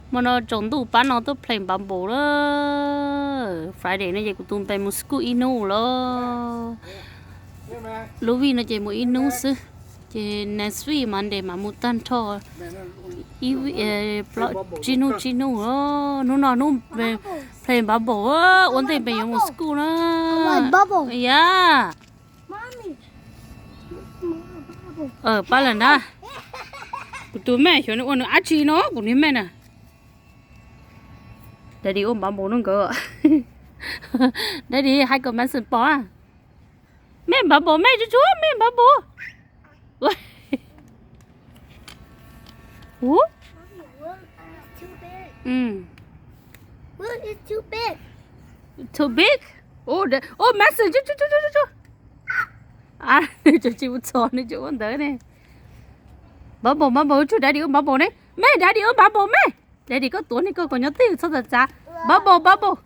Hmo no tsaus ntuj pab no tuaj play npav npaum na. Friday no ces kuv tus npe mus school ib hnub lawm. Lub vij no ces mus ib hnub xwb. Ces next week Monday mas mus tag nrho ib, tsib hnub tsib hnub. Hnub no hnub play npav npaum, ua ntej npe yuav mus school na. Ya. Pab lawm na. Kuv tus me xyov nws ua nws dab tsi no, kuv niag me na. Daddy ua npav npaum no nkawd. Daddy hais kom Mason pom. Me npav npaum, me tsuag tsuag, me npav npaum. Too big? Oh, Mason, tsuag tsuag tsuag tsuag. Nws tseem tsis mus txog, nws tseem ua ntawd ne. Npav npaum, npav npaum, tsuag, Daddy ua npav npaum ne. Me, Daddy ua npav npaum me. Daddy, koj tuav ne, koj kom nyob twj ywm txhob txav txav. Npav npaum, npav npaum.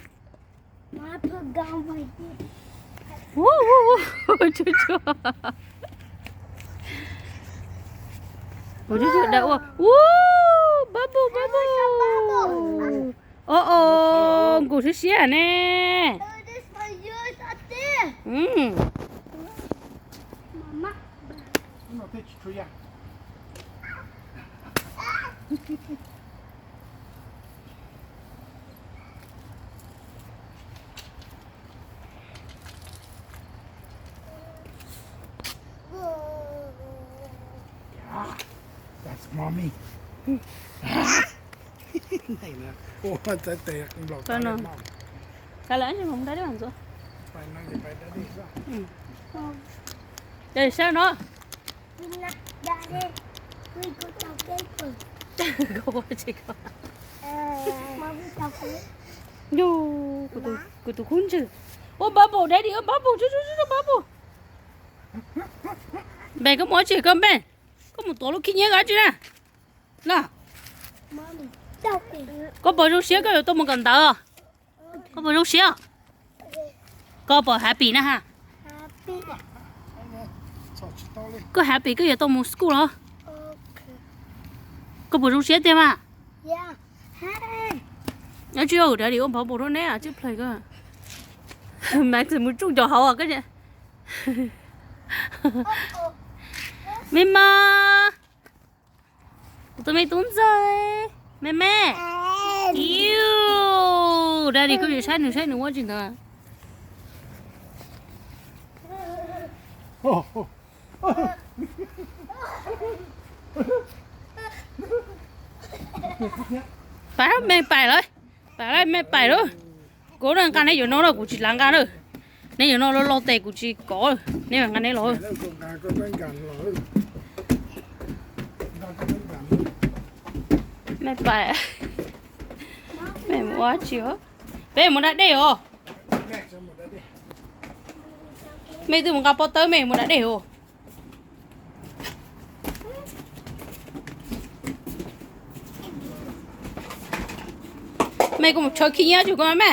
Tsuag tsuag. Ua tsuag tsuag da ua. Npav npaum, npav npaum. O o, nkaus siab siab ne. That's mommy. Ua txawv tes nplaum. Kav lawm, mus da dej vam ntxuav. Saib no. Yus, kuv tus kub ntswg. Ua npawg npaum, daddy ua npawg npaum, npawg npaum. Npe koj mus ua tsi koj npe? Koj mus tuav lub khib nyiab koj ua tsi na? Los, koj puas zoo siab koj yuav tuaj mus kawm ntawv? Koj puas zoo siab? Koj puas happy na ha? Koj happy koj yuav tau mus school los? Koj puas zoo siab tiag mas? Nyob tsis yog daddy ua npawg npaum rau neb tsib play koj. Max mus tsuj cov hauv koj. Me mas, kuv tus me tub ntxawg, me me. Iu, daddy koj yuav saib nws, saib nws ua tsi ntawd. Pais, me pais lawm, pais lawm, me pais lawm. Kuv nqa neb yuav no los kuv tsis lav nqa lawm. Neb yuav no los los tes kuv tsis kov, neb nqa neb los. Me pais, me mus ua tsi os? Peb mus da dej os. Me twb mus nqa pob tawb, me mus da dej os. Me koj mus tshawb khib nyiab tsuj koj me.